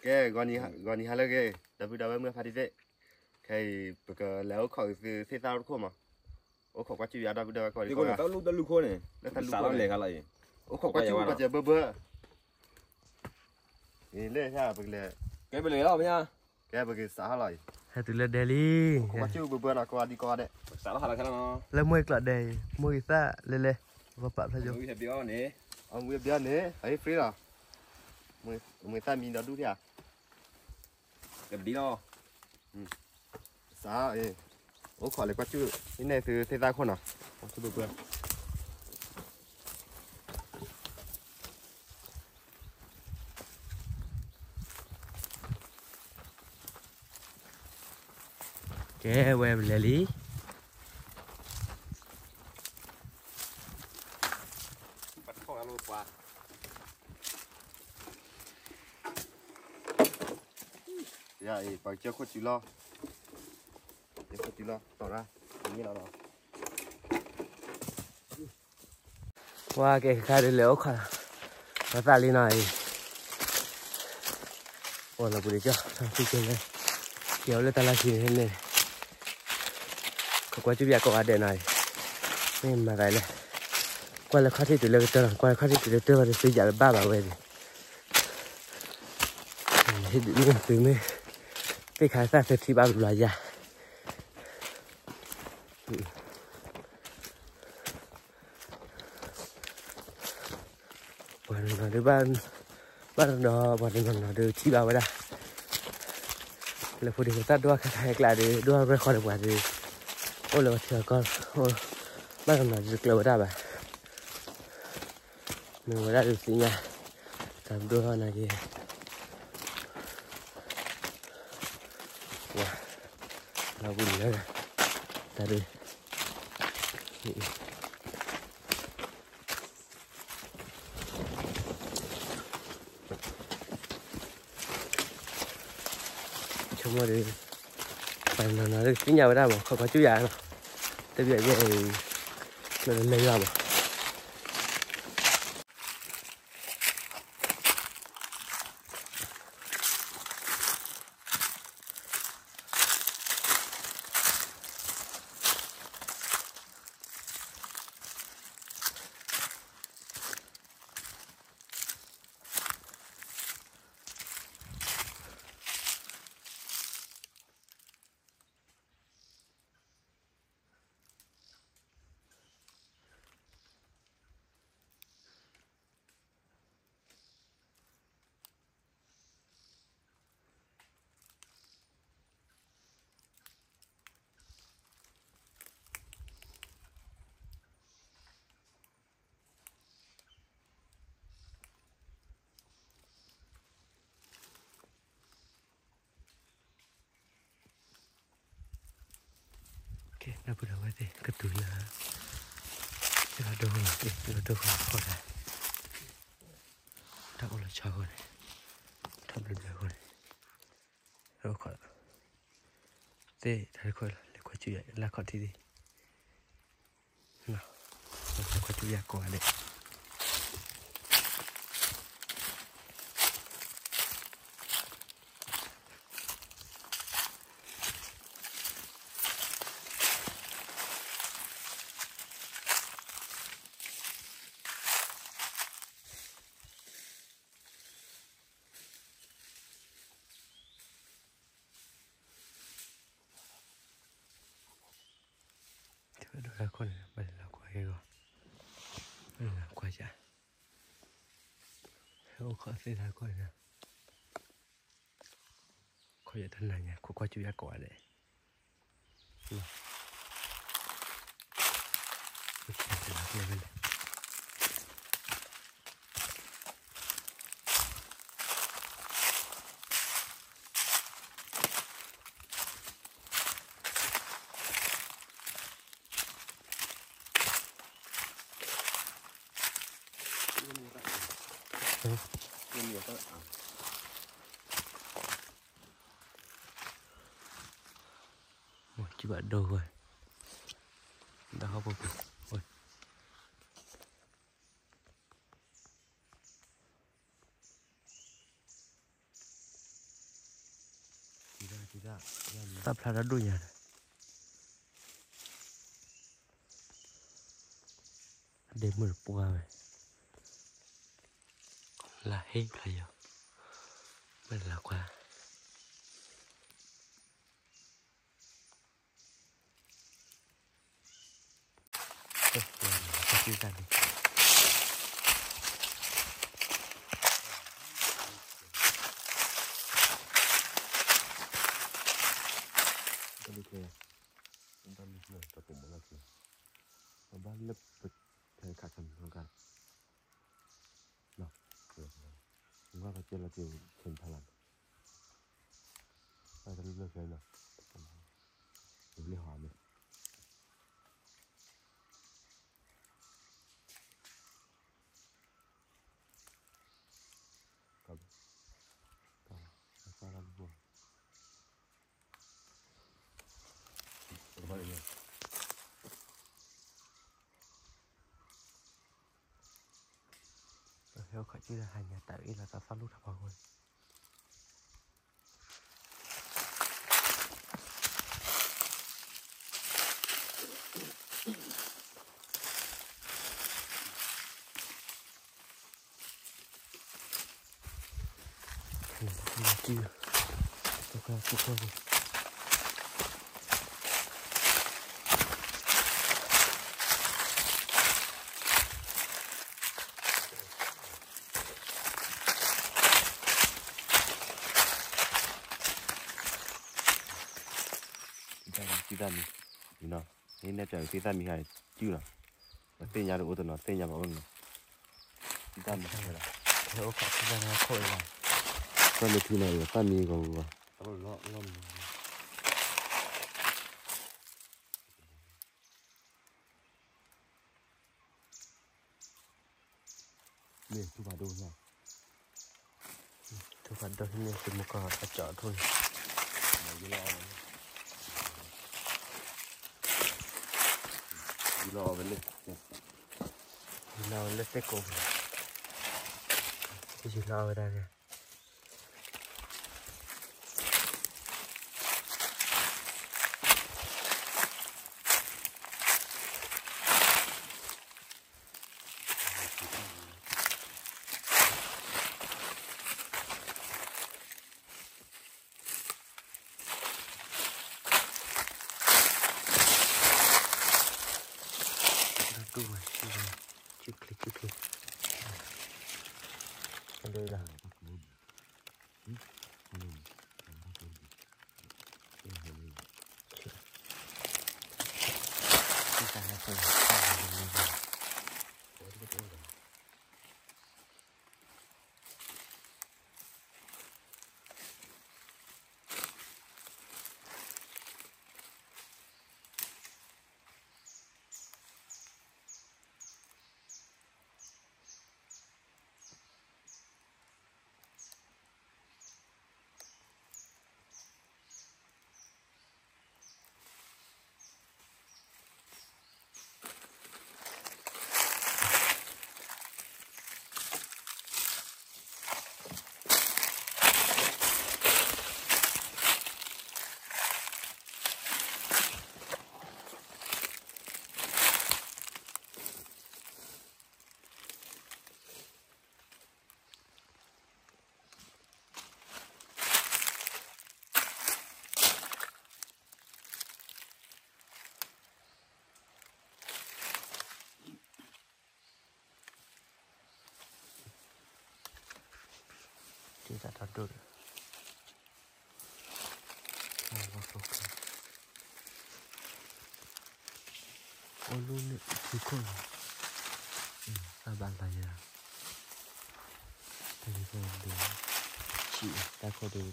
ကဲ, ဂီၤနံၤဟါလၢအဂ့ၤ, ဒီပုၢ်ဒီဝဲၢ်မုၢ်ဖါတံၢ်သ့ၣ်, ခဲအံၤ ပကလဲၤအိၣ်ခိးက့ၤသုသ့ၣ်သၣ်တခိၣ်မး, အိၣ်ခိးကွၢ်ကၠူၣ်ယၤဒီပုၢ်ဒီဝဲၢ်ကိးဒံးကိးဂၤ, တၢ်လူၢ်တၢ်လူၢ်ခိၣ်န့ၣ်, တၢ်လူၢ်တၢ်လူၢ်လဲၤခါလီၤအံၤ, အိၣ်ခိးကွၢ်ကၠူၣ်ပကဲဘၢဘၢ, အံၤလဲၣ်, ပကလဲၤ, ကဲပလဲၤလီၤမ့ၢ်ဧါ, ကဲပကစးဟီၣ်လီၤအံၤ, ဟဲတုၤလၢဒဲလံ, အိၣ်ခိးကွၢ်ကၠူၣ်ဘၢဘၢနီၤ ကိးဂၤဒံးကိးဂၤဒဲး, လၢမွဲၢ်ကျိးဒဲးအံၤ မိၢ်ဂံၢ်သၣ်လဲၤလဲၤ, ပပာ်ဖျါကၠိ, အဝံအဘျီန့ၣ် အဟ့ၣ် free လီၤ, မွဲၢ်သၣ်မံဒီဒူၣ်ထံဧါ, ကဘျံးလီၤ, စး, အိၣ်ခိးလဲၤကွၢ်ကၠူၣ်, ဟံးန့ၢ်သုသ့ၣ်သၣ်ခိၣ်နီၤ, ကွၢ်ကၠူၣ်ဘၢဘၢ ကဲ, ဝဲပလဲၤလံ, ယၤအံၤ ပကစၢၢ်ခိၣ်စုလီၤ, စၢၢ်ခိၣ်စုလီၤ, တီၢ်ရၣ်, န့ၣ်လီၤ, ပှၤကဲခါဒုးလဲၤအိၣ်ခိး, ပသးလံနီၤအံၤ, အိၣ်လီၤပူၤဒံးကၠီ, ထံကဲလၢ, ကဲအိၣ်လၢတၢ်လၢခံန့ၣ်, ခိးကွၢ်ကၠူၣ်ပယၤကိးဂၤဒဲးနီၤအံၤ, မ့ၢ်မၤသးလဲၣ်, ကွၢ်လၢခီၣ်ထံးတုၤလၢကတၢၢ်လီၤ, ကွၢ်လၢခီၣ်ထံးတုၤလၢတၢၢ်ဘၣ်ဒီး သုယၤလၢဘၣ်ဘၣ်ဝဲန့ၣ် ဟ့ၣ်ဒုးမ့ၢ်သုမ့ၢ်, သ့ၣ်ခါသၣ်သၢထံဘၣ်ဘျီယၤ, ပှၤတနီၤနီၤဒုး, ဘၣ်တနီၤ, ပှၤတနီၤနီၤဒုးထံၣ်ဘၣ်ဝဲဒၣ်, လၢဖိဒံဖိသၣ်ဒိၣ်ခါခါဟဲကျါဒီး ဒိၣ်ရဲၣ်ဃီဒီးပှၤဒီး, အိၣ်လၢပှၤထံအကီၢ်, ဘၣ်တနီၤဒုးတကျၢၤဝဲဒၣ်ဘၣ်, မ့ၢ်ဝဲဒၣ်ဒုးသ့ၣ်ညါ, တၢ်ဒိၣ်ထီၣ်နာ်က့ၤ, ဝါ, လီၤပူၤလၢ, တၢ်ဒုး ဆိကမိၣ်ဒီး, ပှၤတနီၤနီၤဒုးသ့ၣ်ညါဝဲဒၣ် မး ခိးကွၢ်ကၠူၣ်ယၤနီၤ, တဘၣ်ယဲအံၤ, လၢလၢယွၤမး ကဲ ဒီပုၢ်ဒီဝဲၢ်သ့ၣ် ကတုၤလၢ သ့ၣ်လီၤဒိၣ်ဃီ, သ့ၣ်လီၤဒိၣ်ဃီခိၣ်ဒီး တၢ်အိၣ်လီၤဆီအဃိန့ၣ်, ထီၣ်ဘျဲဘျဲအဃိန့ၣ်, အိၣ်ခိး သ့ၣ်တၢ်တခိၣ်လီၤ, လဲၤကွၢ်ကၠူၣ်ယၤလၢခီၣ်ထံးသ့ၣ်, လဲၤကွၢ်ကၠူၣ်ယၤကိးဂၤဒဲး. တၢ်ဒိၣ်တၢ်ခိၣ်န့ၣ် ပလဲၤလီၤကွၢ်က့ၤဂီၢ်, ပလဲၤလီၤကွၢ်ယၤ, ဟဲအိၣ်ခိးသ့ၣ်တၢ်ခိၣ်န့ၣ်, ခိးယၤတနၤညါ ခိးကွၢ်ကၠူၣ်ယၤကိးဂၤဒဲး. ကၠူၣ်ဘၣ်ဒိၣ်ဝဲ, တၢ်ဟီၣ်ဖိပူၤ, သၣ်ဖျါတၢ်ဒိၣ်ညါန့ၣ်, ဒ့မုၣ်တပှၢ်ဝဲ, လၢဟ့ၣ်ဖျါယီၤ, မ့ၢ်လၢကွၢ် တၢ်လၢပထဲခးခါန့ၣ်လီၤကါ, ငါကကဲလီၤက့ၤဆဲးဖးလၢ်န့ၣ်, တၢ်တလၢခဲလၢာ်, ဝံၤလၢဟီန့ၣ် ဟဲအိၣ်ခိးစုဒီးဟါညါတၢ်အ့ၣ်လီၤသးသီၣ်လူၢ်ထီၣ်ဖီခိၣ်န့ၣ်, သံသၣ်မံၤ, နသ့ၣ်ညါတၢ်သံသၣ်မံၤဟးစုလီၤ, ပသ့ၣ်ညါတအိၣ်တနီၤ သ့ၣ်ညါဘၣ်အိၣ်တနီၤ, သံသၣ်မံၤဟဲလီၤ, သၢမံၤထူန့ၣ် သၣ်မံၤဂီၤဂီၤ, မ့ၢ်ထူဖးဒိၣ်ညါ, ထူဖးဒိၣ်ဟံးန့ၢ်သုးမုၢ်ကီၢ်အကၠီၣ်အထူၣ်န့ၣ်, ယူၤလီၤအီၤဝဲလၢ, ယူၤလီၤအီၤဝဲလၢသ့ၣ်ကိးပူၤ, ယူၤလီၤအီၤဝဲဒၣ်န့ၣ် ဒိၣ်ဒိၣ်ဝဲ, စုချ့စုချ့, ဒိၣ်ဒိၣ်, တၢ်တၢ်ဒိၣ်ဒီး, အိၣ်လူန့ၣ်ထံခိၣ်လီၤ, တၢ်ဘၣ်လီၤယၤ, တၢ်ယၤဒိၣ်, ဆံးတၢ်ခိၣ်ဒိၣ်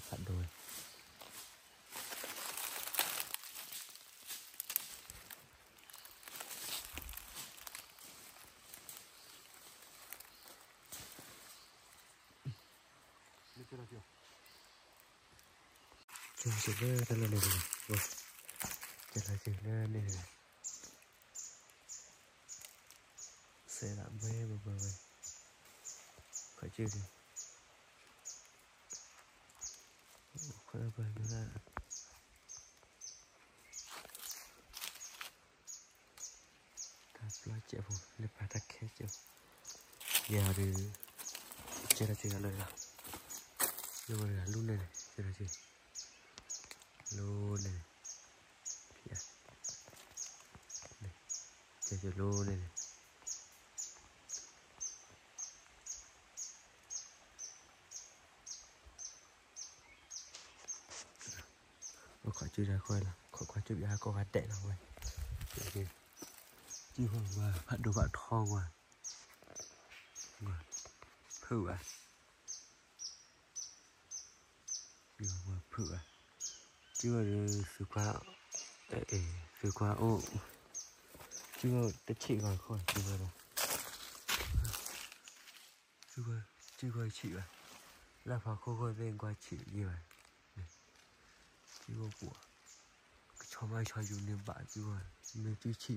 ဖးဒိၣ်ဝဲ ကဲလီၤက့ၤလၢတၢ်လီၢ်န့ၣ်, ကဲလီၤက့ၤလၢန့ၣ်, စဲးဒၣ်ဘှဲဘှဲဘှဲဝဲ, ခီၣ်ကၠုၢ်န့ၣ်, ခီၣ်ဘှဲဘှဲဒၣ်, ကဲးဖိ လၢပှၤတၢ်ခဲကဲးဖိ, ယၤဒုး ကဲထီၣ်က့ၤလၢလီၤ, လၢဝဲတဂၤလူန့ၣ်န့ၣ် ကဲထီၣ်က့ၤ လူန့ၣ်န့ၣ်, ကဲထီၣ်က့ၤလူန့ၣ်န့ၣ် အိၣ်ခိးကၠူၣ်တၢ်ဃီလီၤ, ခိးကွၢ်ကၠူၣ်ယါကိးဂၤဒဲးလီၤဝဲ, ကၠူၣ်ဃီဝဲ ဖးဒိၣ်ဖးထီဝဲ, ဖုၣ်ဘၣ်, ကၠူၣ်ဃီဝဲဖုၣ်ဘၣ်, ကၠူၣ်ဃီဒီး သုးခွါ, သုးခွါအိၣ်, ကၠူၣ်ဃီတဆံးဂီၤခိၣ် ကၠူၣ်ဃီဒီး ကၠူၣ်ဃီဆံးဘၣ်, လၢဖးခိၣ်ဃီသ့ၣ်ကွၢ်ဆံးယဲဘၣ်, ကၠူၣ်ဃီပှၤ, ကဆီမးဆီယူၤန့ၣ်ဘၣ်ကၠူၣ်ဃီ, မ့ၢ်ကၠူၣ်ဆံး,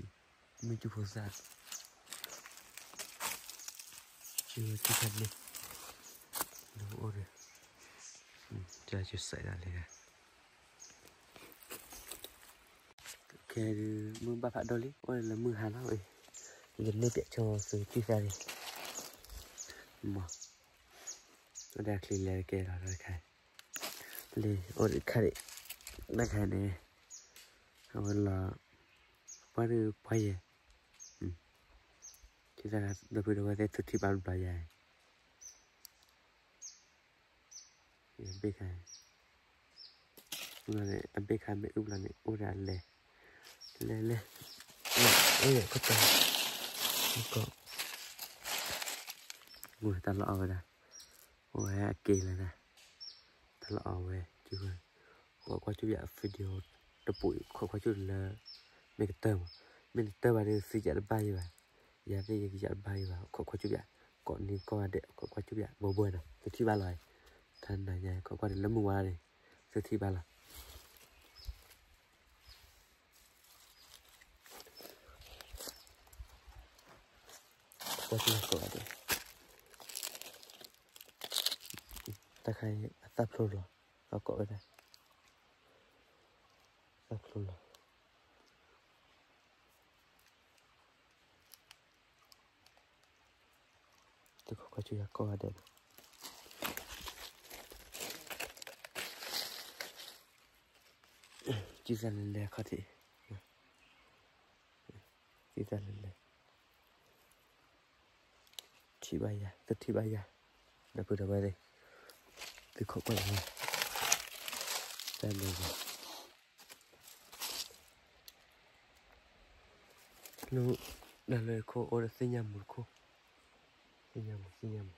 မ့ၢ်ကၠူၣ်ဖိသၣ်, ကၠူၣ်ဃီကၠူၣ်ခါန့ၣ်, လၢအိၣ်ဒီး, ကၠူၣ်စဲးဒၣ်လဲၣ် ခဲဒုး မုၢ်ဘၣ်ဖးဒိၣ်လံ အိၣ်လၢမုၢ်ဟါလီၤ, ယန့ၢ်ပၠးဆိသုတံၢ်သၣ်လံ, မ့ၢ်, အိၣ်ဒၣ်ချံလဲၤကဲလီၤတခါ, လံ အိၣ်တခါဒံး, တခါန့ၣ်, အဝဲလီၤ, ပှၤဒုးပှၤယဲၢ်, တံၢ်သၣ်ဒီပုၢ်ဒီဝဲၢ်သ့ၣ် သုထံၣ်ဘၣ်တဘျီယၤ အဘ့ၣ်ခါ, အဘ့ၣ်ခါမ့ၢ်အုၣ်ဘျီန့ၣ် အိၣ်ဒၣ်လဲၤ, လဲၤလဲၤ, အိၣ်ယဲၢ်ကတၢၢ်, ကီး, ဝဲတၢ်လီၤအီၣ်ဝဲဒၣ်, အိၣ်ဝဲအက့ၤလၢဒၣ်, တၢ်လီၤအီၣ်ဝဲ, ကွၢ်ကွၢ်ကၠူၣ်ယၤ video တပူၤ ကွၢ်ကွၢ်ကၠူၣ်လၢ, မ့ၢ်ကတၢၢ်မး, မ့ၢ်တတၢၢ်ဘၣ်ဒီး သုယၤတဘၣ်ယံၤဘၣ်, ယၤသ့ၣ်ယကယၤတဘၣ်ယံၤဘၣ် ကွၢ်ကွၢ်ကၠူၣ်ယၤ, ကိးနံၤကိးဂၤဒဲး ကွၢ်ကွၢ်ကၠူၣ်ယၤ ဘိဘိဒီး သုထံၣ်ဘၣ်လီၤ, တၢ်နၤညါ ကွၢ်ကွၢ်ဒီးလၢမုၢ်ဝါန့ၣ်, သုထံၣ်ဘၣ်လီၤ ကွၢ်ကၠူၣ်ကိးဂၤဒဲး, တၢ်ခါအံၤ အသၣ်ဖျိလီၤ, အကိးဝဲဒၣ်, သၣ်ဖျိလီၤ, သုကွၢ်ကွၢ်ကၠူၣ်ယၤကိးဂၤဒဲး, ကၠူၣ်သၣ်လဲၤလဲၤခီၣ်ထံး, ကၠူၣ်သၣ်လဲၤလဲၤ, ထံၣ်ဘၣ်ယၤ သုထံၣ်ဘၣ်ယၤ, ဒီပုၢ်ဒီဝဲၢ်သ့ၣ်, သုခိးကွၢ်ယၤ, တၢ်လဲၤယၤ လၢ, တၢ်လၢခိၣ်အိၣ်ဒီးသ့ၣ်ညါမူတခိၣ်, သ့ၣ်ညါမူ သ့ၣ်ညါမူ,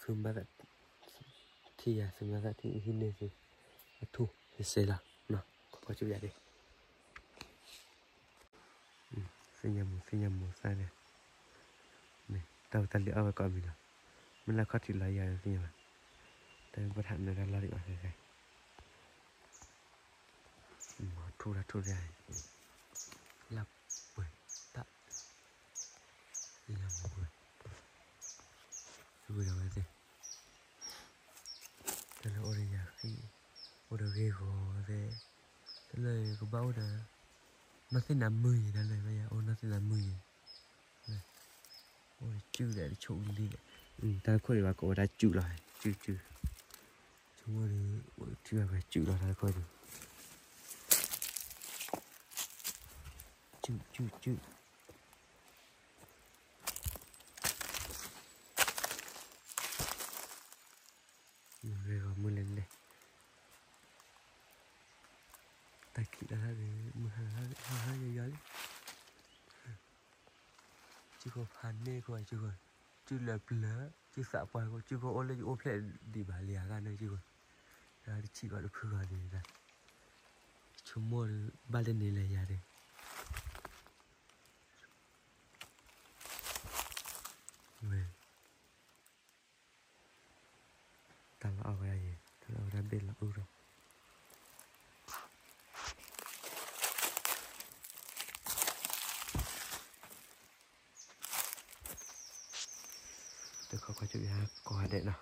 သုမၤသး, ထံၣ်ယၤ သုမၤသးထံၣ်ဟံးန့ၢ်သု, အထူၣ်စဲးလီၤ, ခိးကွၢ်ကၠူၣ်ယၤဒၣ် သ့ၣ်ညါမူ သ့ၣ်ညါမူသၣ်န့ၣ်, မ့ၢ်တၢ်ဝဲတၢ်လံၤအီၣ်ဝဲကိးမံၤလီၤ, မ့ၢ်လၢခီၣ်ထံးလီၤယၤသ့ၣ်ညါဘၣ်, တၢ်မ့ၢ်ပှၤထးနၢၤတၢ်လီၤဒံးဘၣ်ဃဲဃဲ, ထူၣ်တၢ်ထူၣ်တၢ်, လၢပှဲၤတၢ်, သ့ၣ်ညါမူပှဲၤ, သုဝဲဒၣ်ဝဲသ့ၣ် တၢ်လၢအိၣ်ဒီးယၤဃံ, အိၣ်ဒီးဂ့ၢ်ဂီၤသ့ၣ်, တၢ်လၢကဘၣ်အိၣ်ဒီး, နီၢ်သ့ၣ်နၤမုာ်ယံၤ တၢ်လၢယၤအိၣ်နီၢ်သ့ၣ်နၤမုာ်ယံၤ, အိၣ်ဒီးကၠူၣ်ဒီးတဆိးကလံၤဒီး, တၢ်တခိၣ်ဒံးဘၣ်ကိးဝဲဒၣ်ကၠူၣ်လီၤ, ကၠူၣ်ကၠူၣ်, ဆိကမိၣ်ဒီး, ထံၣ်ဘၣ်ဝဲကၠူၣ်လီၤ တၢ်တခိၣ်ဒံး, ကၠူၣ်ကၠူၣ်ကၠူၣ် မုၢ်ဂီၤမုၢ်လဲၤလဲၤ, တၢ်ခံးလီၤတၢ်ဒီး မုၢ်ဟါလီၤတၢ်ဒီး ဟါဟါယီၤယီၤလံ, ကၠူၣ်ဃီဖးန့ၢ်ကွၢ်ကၠူၣ်ဃီ, ကၠူၣ်လၢပျၢၤ ကၠူၣ်သးပှၢ်ကွၢ် ကၠူၣ်ဃီအိၣ်လၢယအိၣ်ဖျဲၣ်ဒံးဘၣ်လံအဂၤန့ၣ်ကၠူၣ်ဃီ, တၢ်တဆံးဘၣ်တဖုဂီၤန့ၣ်, ဆိကမိၣ်ဒီး ဘၣ်လၢန့ၣ်လဲၤယၤဒီး ဝဲ တၢ်လီၤအီၣ်ဝဲဒၣ်ယဲၢ် တၢ်လီၤအီၣ်ဝဲဒၣ်ဘ့ၣ်လီၤအူဒီး တခီခီကၠူၣ်ယါ ကိးဂၤဒဲးနီၤ.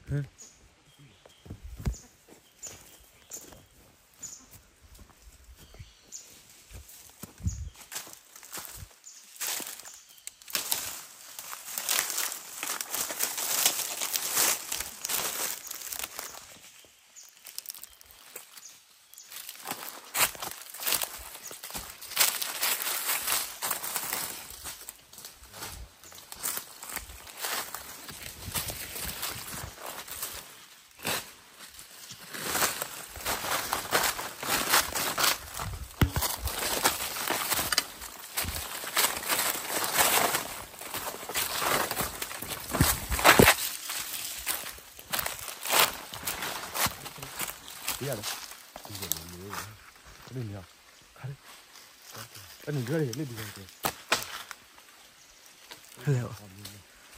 Hello.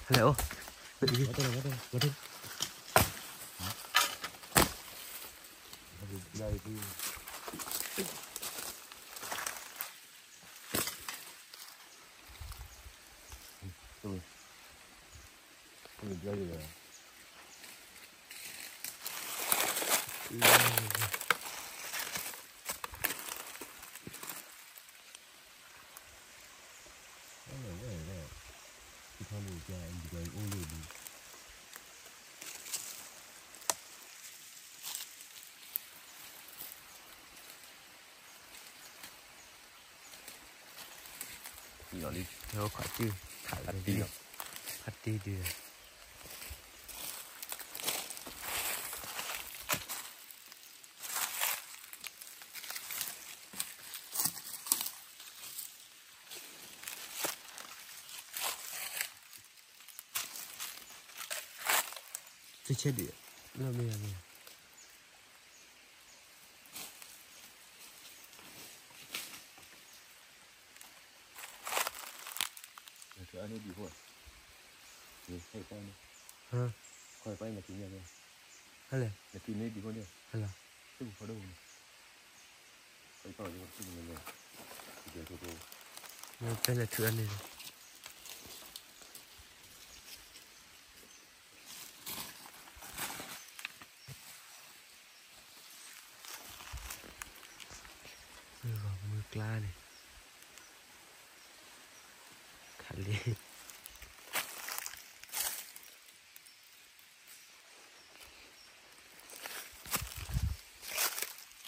Hello.ဖးတံၢ်ဒုး တဆဲဒံး လၢမ့ၢ်မ့ၢ် နထံၣ်အန့ၣ်ဒံးဃိ, နထံၣ်ပၢ်န့ၣ်, ဟါ, ခီပၢ်နထံၣ်န့ၣ်, ဟဲလဲၣ်, နထံၣ်န့ၣ်ဒံးဃိန့ၣ်, ဟဲလီၤ, တၢ်ဘူၣ်ဖီဒိၣ်န့ၣ်, ခီပၢ်န့ၣ်, နတဲလဲၤထူအန့ၣ်လီၤ. ဂီၤမုၢ်ကျါန့ၣ် ခးလံ လ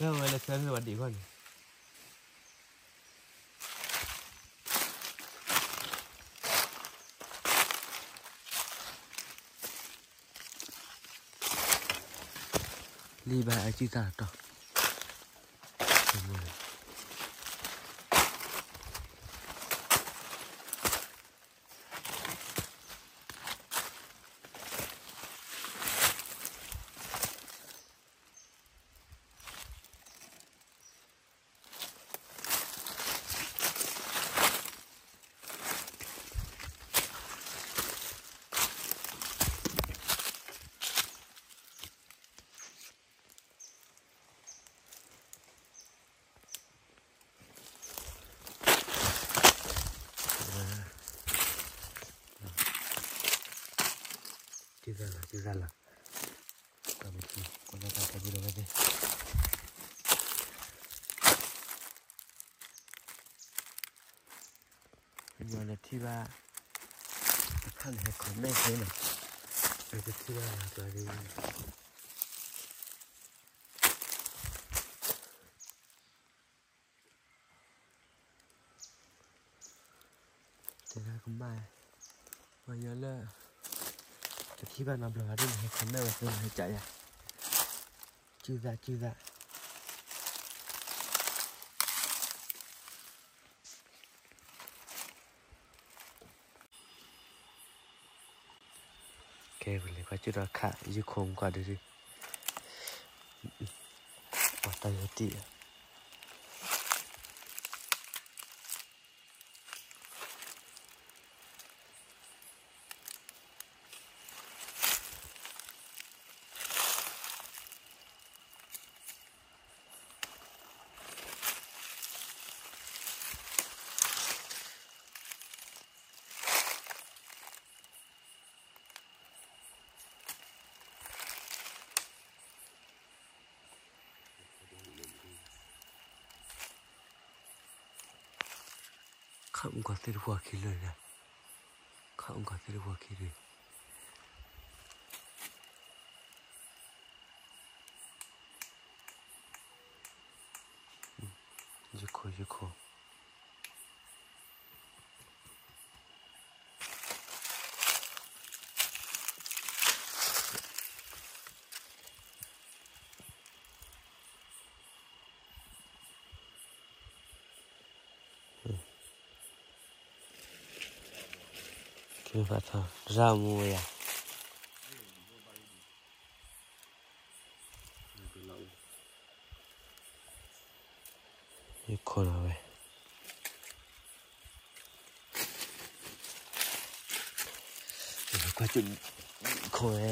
ၢဝဲလၢဆၢမ့ၢ်ဝဲဒံးဃီန့ၣ် လံဘၣ်အစုသၣ်တီၤ ကသလၤ ကသလၤ ကွၢ်နတၢ်ခဲဘုလီၤဝဲသ့ၣ် ပညီနထံၣ်ဘၣ် တခါန့ၣ်ဟဲ comment ဖဲန့ၣ် ပကထံၣ်ဘၣ်လၢကျါဒ် တဲဒၣ်ကမၣ်, ပှၤညီလၢ တထံၣ်ဘၣ်နီတဘျီဘၣ်ဒ်န့ၣ် ဟဲ comment ဝဲသ့ၣ်န့ၣ် ဟဲကးယၤ, စုသၣ် စုသၣ် ကဲ ပလဲၤကွၢ်ကၠူၣ်ဒီးခး ယုၢ်ခိၣ်ကွၢ်ဒုးဒုး, ပှၤတၢ်ယိၤတံၢ် ကဲ မုၢ်ကီၢ်သ့ၣ်တဖၣ်ခံလၢာ်ဒီး, ခီမုၢ်ကီၢ်သ့ၣ်တဖၣ်ခံဒီး, ယခိၣ် ယခိၣ် ကဲ ဘၣ်ထီၣ်ရၣ်မူဝဲယၤ, ယခိၣ်လီၤဝဲ, ကွၢ်ကၠိၣ် ခိၣ်ဝဲ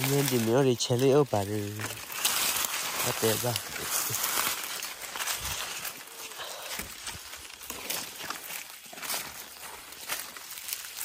မ့ၢ်ဒ်မ့ၢ်အီၤဒ်ဆဲးလၢအအိၣ်ပာ်ဒီး, အတဲဘၣ်, ဒ်, တခိၣ်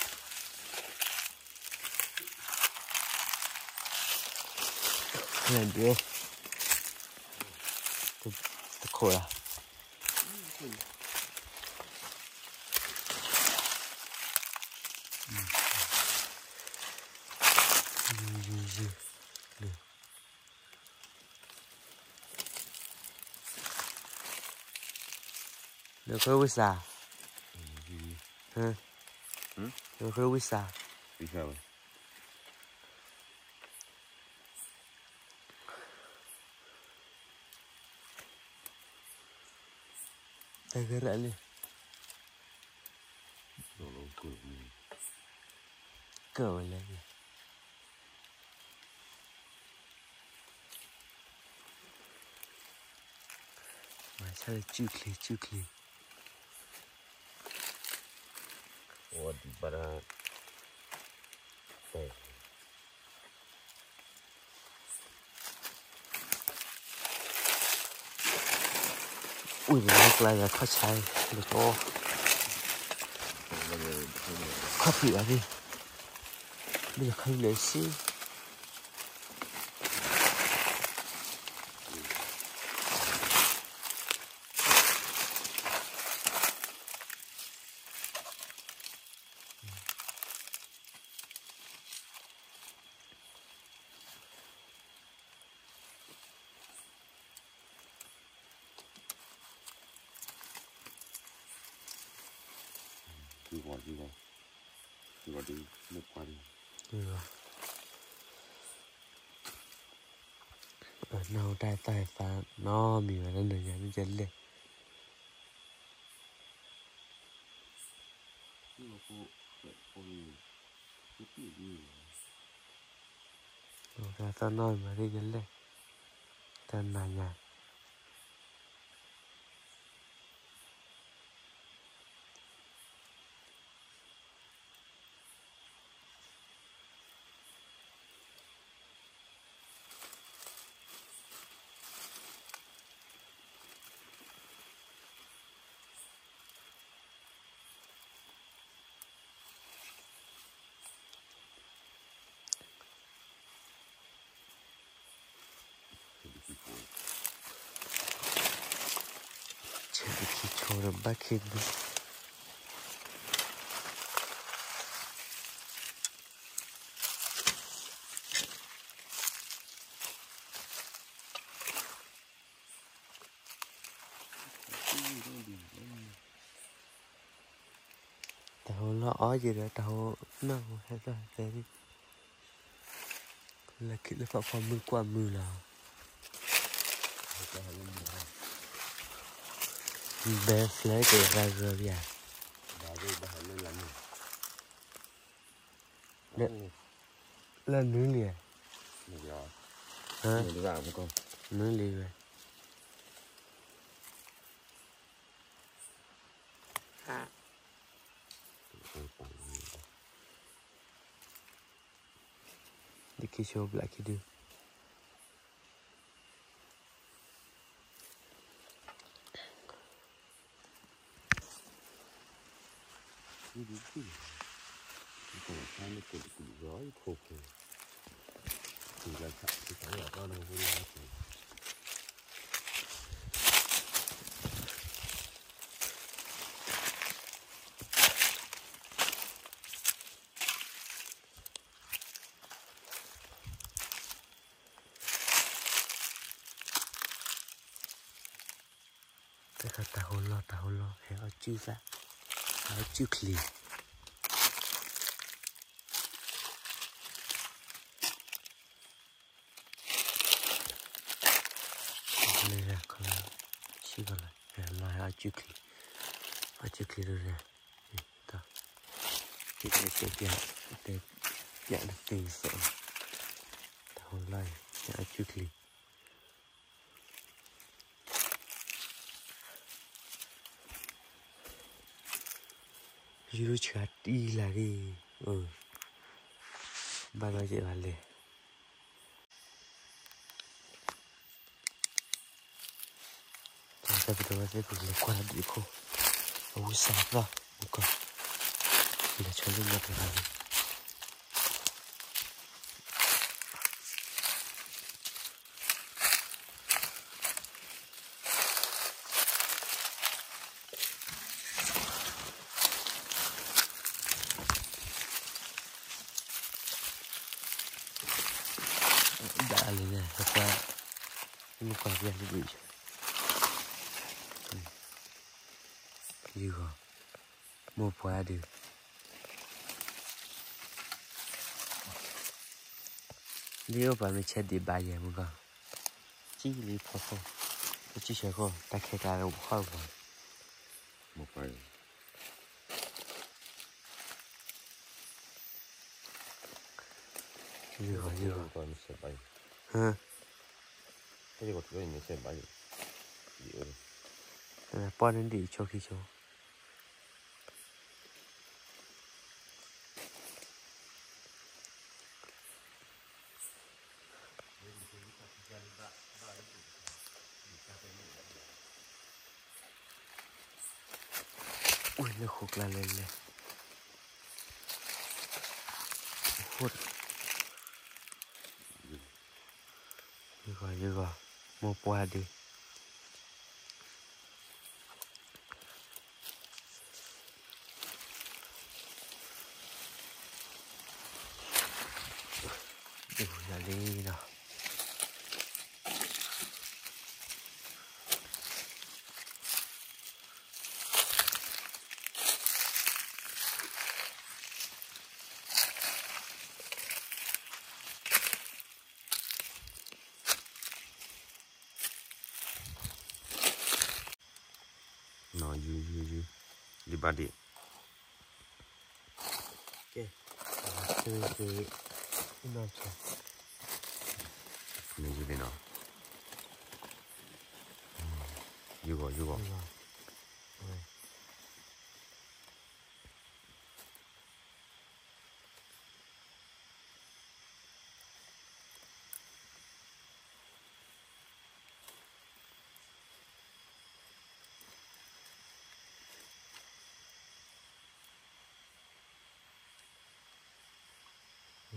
လၢ နဃ့ဝံသး, နဃ့ဝံသး, တၢ်ဂ့ၢ်ရၣ်လံ, ကၢၣ်ဝဲလဲၣ်, မၤဆၣ်လၢ စုၣ်ချ့ စုၣ်ချ့, ဝဲဒံးဘၣ်ဒၣ်, အုၣ်န့ၣ်ကျါယၤထီၣ်ဆါ, လၢကီ, ခီၣ်ဖံးဘၣ်သ့ၣ်, မ့ၢ်ယခီၣ်ဖံးလဲၣ်စ့ နီၢ်တၢ်သၣ်သးနီတမံၤဘၣ် လၢနညါမ့ၢ်ကလဲၣ် တၢ်သၣ်နီတမံၤဘၣ်လၢနလဲၣ် တၢ်နၤညါ ဆဲးတခံဆိဒီးဘၣ်ခ့ဒုး တၢ်ဟိလီၤအီယံၤဒီး တၢ်ဟိနီၢ်ဟူဟဲသီၣ်ဟဲသဲဒံး လၢခံလၢဖီၣ်ဖီမုၢ်ကွၢ်မုၢ်လီၤ ဘဲဖျဲက့ၤရၤဂၢၢ်ဘၣ် လၢနွံလံ နွံလံဝဲ ဒ်ခံဆိဘျးခံဒု တၢ်ဟူလီၤ တၢ်ဟူလီၤ ဟဲအီၣ်စုၣ်သၣ် ဟဲအီၣ်စုၣ်ချံ လၢခီလၢ ဆံကီလၢ ဟဲလီၤ ဟဲအီၣ်စုၣ်ချံ အီၣ်စုၣ်ချံဒ်လဲၣ် တၢ် တဲပျး တဲပျးတသ့သိး တၢ်ဟူလီၤ ဟဲအီၣ်စုၣ်ချံ ယူၤဆှးတံၢ်လၢ်ဂ့ၤ ဘၣ်နီၢ်က့ၤဘၣ်လဲၣ် တၢ်ပတဝဲသ့ၣ်ပကလဲၤကွၢ်ဒံးခိၣ် အဝံစးသီၣ် မူကီၢ် လဲၤဆိလၢညါတဂၤလံ ဒၣ်လံန့ၣ် ဟဲကွၢ် မုၢ်ကွၢ်ပျၢ်လံ ယုၢ်ဂီၤ မိၢ်ပှၢ်ဒုး ဒ်အိၣ်ပှၤမ့ၢ်ဆဲဒံးဘၣ်ယဲၢ်မုၢ်ဂီၢ် ကံၣ်လံဖီခိၣ် ပကံၣ်ဆဲခိၣ် တၢ်ခဲကျါလၢပခီၣ်ပှၤ မိၢ်ပှၢ် ယုၢ်ဂီၤ ယုၢ်ဂီၤ ဟါ ပှၢ်န့ၣ်ဒံးဆိခံဆိ အိၣ်လၢဃိးကျါလဲၣ်လဲၣ် ယုၢ်ဂီၤ ယုၢ်ဂီၤ မိၢ်ပှၢ်ဒုး ဒုးယၤလံနီၤ ယုၢ် ယုၢ် ယုၢ် လံဘၣ်ဒံး ကဲ သုသု နီၢ်ဆဲ မ့ၢ်ယုၢ်သ့ၣ်နီၤ ယုၢ်ဂီၤ ယုၢ်ဂီၤ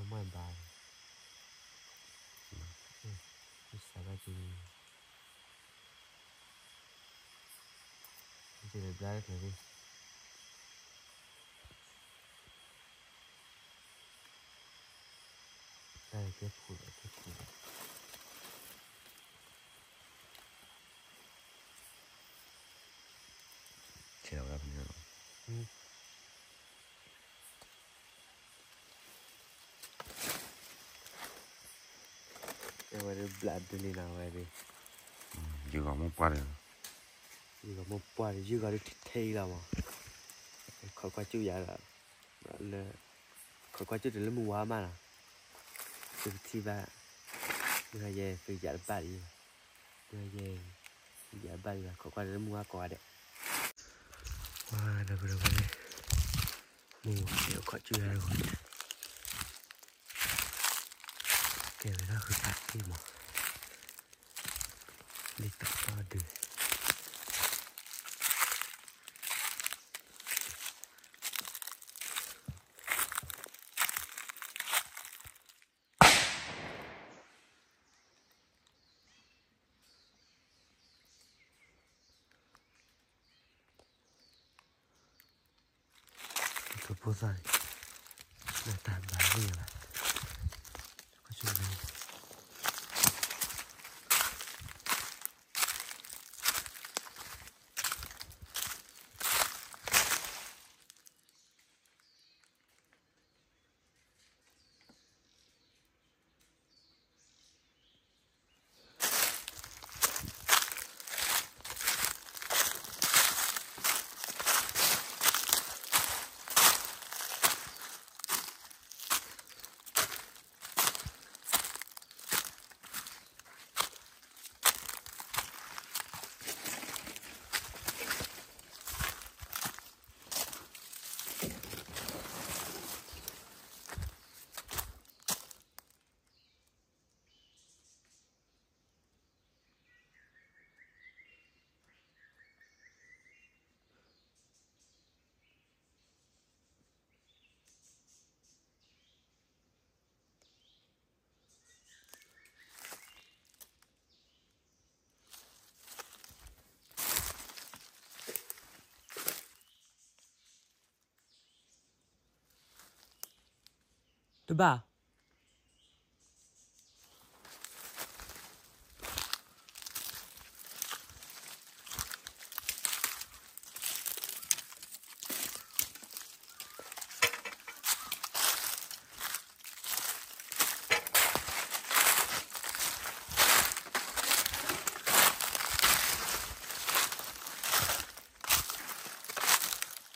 မ့ၢ်ဘၣ် စးဘၣ်က့ၤ က့ၤလၢဘျါတချုး တၢ်ကဲဖူးလီၤ ကဲဖူးလီၤ ဆဲးလီၤဝဲဒၣ်ဖဲန့ၣ်လီၤ အဝဲဒၣ်ဘျးဒုးလံနီၤ အဝဲဒၣ် ယုၢ်ဂီၤမိၢ်ပှၢ်ဒီး ယုၢ်ဂီၤမိၢ်ပှၢ်ဒီး ယုၢ်ဂီၤဒုးထဲအံၤလီၤမး ခိးကွၢ်ကၠူၣ်ယၤလီၤ လၢ ခိးကွၢ်ကၠူၣ်တုၤလၢမုၢ်ဝါမးလီၤ သုကထံၣ်ဘၣ် မုၢ်ဟါယဲ သုကယၤတဘၣ်လံ မုၢ်ဟါယဲ ယၤတဘၣ်လံ ခိးကွၢ်တုၤလၢမုၢ်ဝါကိးဂၤဒဲး ဒီပုၢ်ဒီဝဲၢ်, မုၢ်ဂီၤစ့ၢ်ကီး ခီၣ်ဆူညါတဂီၤညါ, ကဲဝဲဒၣ်ဃုဖးတ့ၢ်မး, လံာ်တၢ်တီဒုး ကဖိသၣ်န့ၣ် လၢတ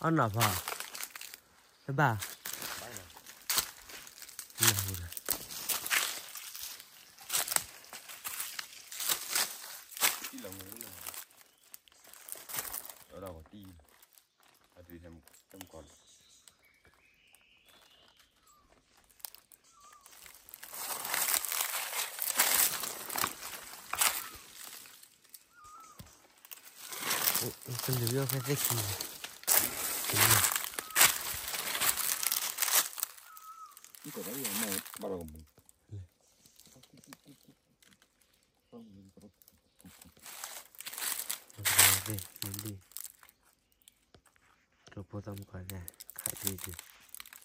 ၢ်ဘၣ်ဂ့ၢ်ဘၣ် တဘၣ် အနီၢ်ဖီ တဘၣ် နၢ်ဟူဒီး ကလုာ်ယီၢ်ဖဲသ့ၣ်ခံ ကျိဖိသၣ်မုၣ်ခွါန့ၣ် ခးဒ်ဒ် နီၢ်ဖီ ဖီခိၣ်ဖီကၠီန့ၣ် အဝဲလံအဝဲဝံၣ်ကီတၢ်အဝဲဝံၣ်ကီလံၤ ကၠီလၢဒုးဝဲလီၤဒိၣ်ယိာ် ကၠီဖဲလၢ ကၠီလီၤ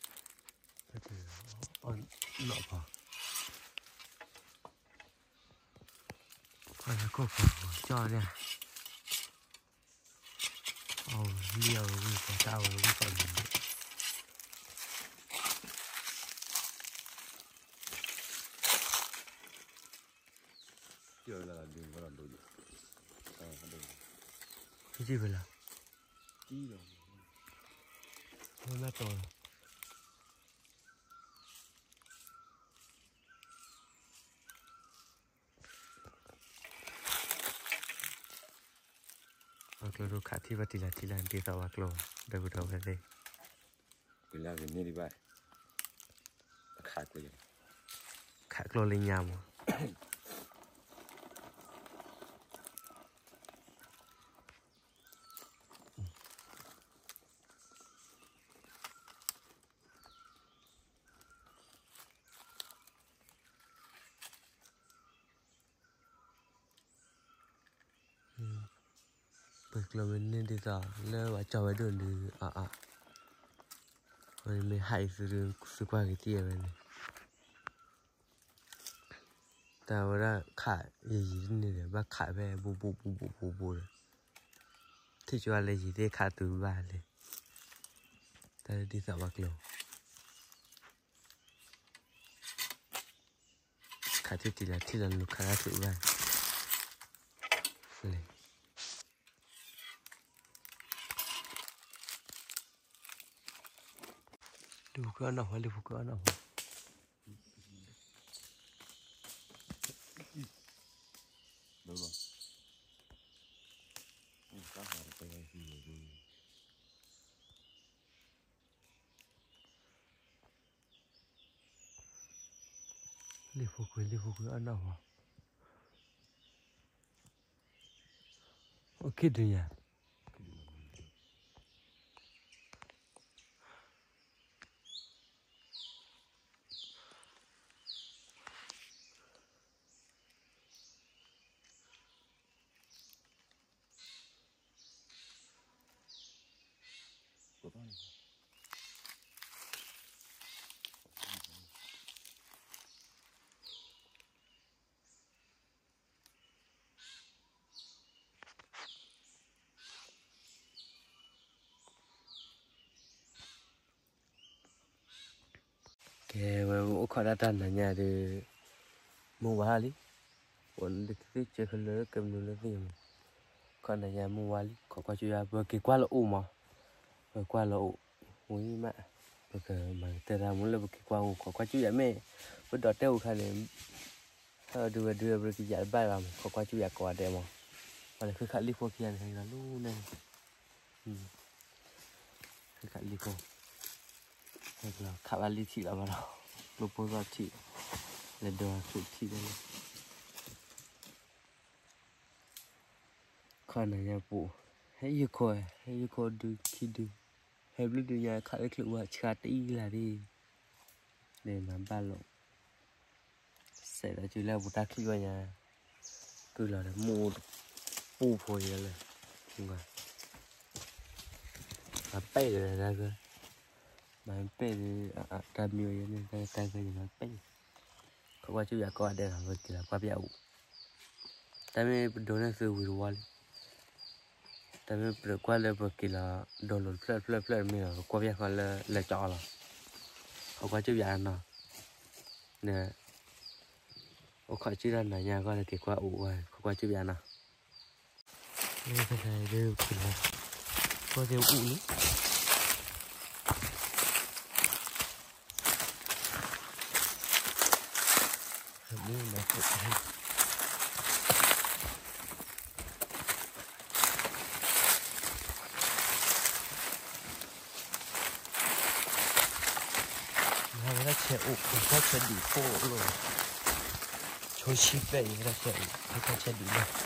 ဝဲမ့ၢ်တီၤလီၤ ဝဲကျိဒိၣ်ခးထံၣ်ဘၣ်ထံလၢ်ထံလၢ် ဒ်သိးဝဲကျိ ဒီပုၢ်ဒီဝဲၢ်သ့ၣ် ကလၢဂ့ၤန့ၢ်ဒံးဘၣ် ခးကျိ ခးကျိလၢညါမး ပကျိမ့ၢ်န့ၢ်ဒ်သိးလၢပှၤကၠီဝဲဒိၣ်ဒုးအါအါ, မ့ၢ်ဟးအံၤသုသုကွၢ်က့ၤတံၢ်ဝဲန့ၣ်, တၢ်ဝဲဒၣ်ခးယံာ်ယံာ်တန့ၢ်ဒီး ဘၣ်ခးဖဲဘူးဘူးဘူးဘူးဘူးဘူးဒီး, ထံၣ်ကၠွလၢယံာ်သ့ၣ်ခးသုဘၣ်လံ, တၢ်ဒ်သိးပကျိ ခးထံၣ်တံၢ်လၢထံၣ်လၢနုာ်ခးတၢ်ထုးဘၣ်, လံ, လံဖိကၢအနီၢ်ဟီ, လံဖိကၢအနီၢ်ဟီ, တၢ်ဟးတပၢၢ်ဟံၣ်န့ၣ်, လံၣ်ဖိခွံ လံၣ်ဖိခွံအနီၢ်ဝဲ, အိၣ်ခံဒုညါ. ကဲဝဲ အိၣ်ခိးဒၣ်တၢ်နၤညါဒီး မုၢ်ဝါလံ, အိၣ်ဒ်သ့ၣ်စဲခလၢကဲမနုၤလၢသ့ၣ်မး, ခိးနၤညါမုၢ်ဝါလံ ခိးကွၢ်ကၠူၣ်ယၤ ပက့ၤကွၢ်လၢအိၣ်မး, ပကွၢ်လၢအိၣ်, ဝံၤမး, ပကမၤကတၢၢ်တၢ်မူလၢပက့ၤကွၢ်အိၣ် ခိးကွၢ်ကၠူၣ်ယၤမ့ၢ်, ပဒိးတဲအိၣ်ခါန့ၣ် ဟဲဒုးဝဲဒုးဝဲ ပကယၤတဘၣ်ဘၣ်မး ခိးကွၢ်ကၠူၣ်ယၤကိးဂၤဒဲးမး, ပှၤလၢဃ့ခးလံၣ်ဖိခံဂၤန့ၣ် ဟဲလီၤလၢန့ၣ် ဃ့ခးလံၣ်ဖိ, ဟဲကလီၤခးဘၣ်လံထံၣ်လီၤဘၣ်ဒီး, ကျိဖိသီၣ်ထံၣ်, လဲၤဒိးခူၣ်ထံၣ်လၢန့ၣ်, ခီနၤညါပူၤ, ဟဲယခိၣ်, ဟဲယခိၣ်ဒုးခံဒုး, ဟဲဘျုးဒုးညါခးလၢချုးဝဲဆှါတအံၤလၢ်ဒ်, န့ၣ်နဘၣ်လီၤ စဲးဒီးစုလၢပတၢ်ချံဝဲညါ, ကုၢ်လီၤဒီးမိၢ်ပူဖိယဲလၢ, မၤပဲၢ်ဒီးတၢ်ဂၢၢ်, မၤပဲၢ်ဒီး, တၢ်မံဝဲယဲန့ၣ် တၢ်ဂၢၢ်ယဲမၤပဲၢ်, ခိးကွၢ်ကၠူၣ်ယၤကိးဂၤဒဲးလီၤ ပက့ၤလီၤကွၢ်ပယၣ်အိၣ်, တၢ်မ့ၢ်ပဒိးန့ၢ်သုဝံၤတဝီလံ တၢ်မ့ၢ်ပကွၢ်လၢပက့ၤလီၤ ဒိးလိာ်တဖျၢၣ်တဖျၢၣ်တဖျၢၣ်တမ့ၢ်လီၤ ပကွၢ်ပယၣ်ဃီလၢလဲၤကၠီအီၤလီၤ, ခိးကွၢ်ကၠူၣ်ယၤနီၤ, န့ၣ်, အိၣ်ခိးကၠူၣ်တၢ်နၤညါကီၢ်လၢက့ၤကွၢ်အိၣ်ဝဲ ခိးကွၢ်ကၠူၣ်ယၤနီၤ, လၢတၢ်ဒုးက့ၤလီၤ, ကွၢ်ကၠူၣ်အိၣ်လံ ဝဲဒၣ်ဆဲးအိၣ် ဝဲဒၣ်ဆဲးဒံးဖိလီၤ, ဆိဆံပဲၣ်အံၤ ဝဲဒၣ်ဆဲးအိၣ် ဝဲဒၣ်ဆဲးဒံးလီၤ.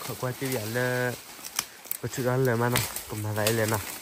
ခိးကွၢ်ကၠူၣ်ယၤလၢ ပထုးထီၣ်လၢာ်မးနီၤ ကမၤသးအံၤလဲၣ်နီၤ,